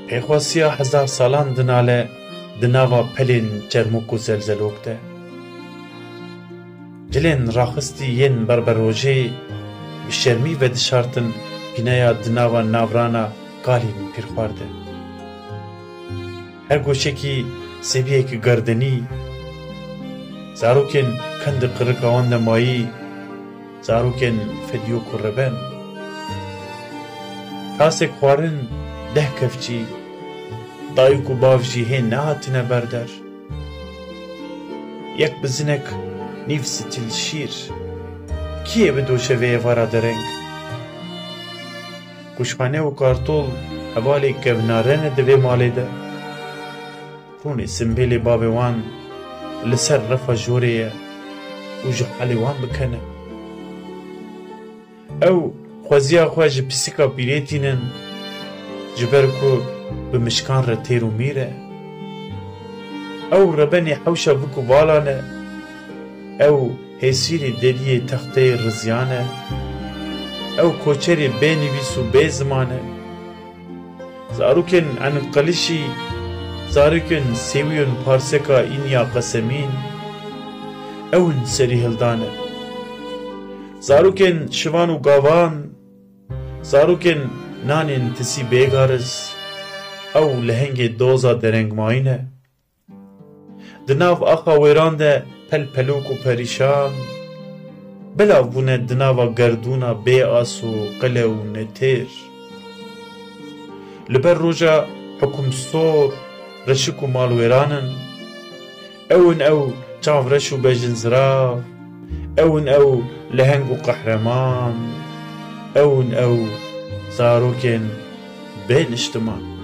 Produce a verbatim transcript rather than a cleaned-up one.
Pêxwasiya hezar salan dinale di nava pelên çermûk û zelzelok de. Cilên raxistî yên berberojê bi şermî vedişartin pîneya di nava navrana kalên pîrxwar de. Her goşekî sêviyek gerdenî, zarokên kendi qirika wan de mayî, zarokên fedyo ku reben. Tasek xwarin deh kevçî, dayik û bav jî hê nehatine ber der. Yek bizinek nîv stîl şîr. Kî yê bidoşe vê êvara dereng? Kuşxane û kartol hevalê kevnare ne di vê malê de. Rûnê simbêlê bavê wan li ser refa jorê ye û ji halê wan bikene. Ew xweziya xwe ji pisîka pîrê tînin, ji ber ku bi mişkan re têr û mîr e. Ew rebenê hewşa vik û valan e. Ew hêsîrê deriyê texteyê riziyan e. Ew koçerê bê nivîs û bê ziman e. Zarokên enqelişî, zarokên sêwiyên parseka înya qesemîn, ew in serî hildan e. Zarokên şivan û gavan, zarokên nanên tisî bêgariz, ew lehengê doza derengmayîn e. Di nav axa wêran de pelpelok û perîşan, belav bûne di nava gerdûna bê as û qile û netêr. Li ber roja hukum sor, reşik û malwêran in. Ew in ew çavreş û bejinzirav, ew in ew leheng û qehreman, ew in ew zarokên bê niştiman.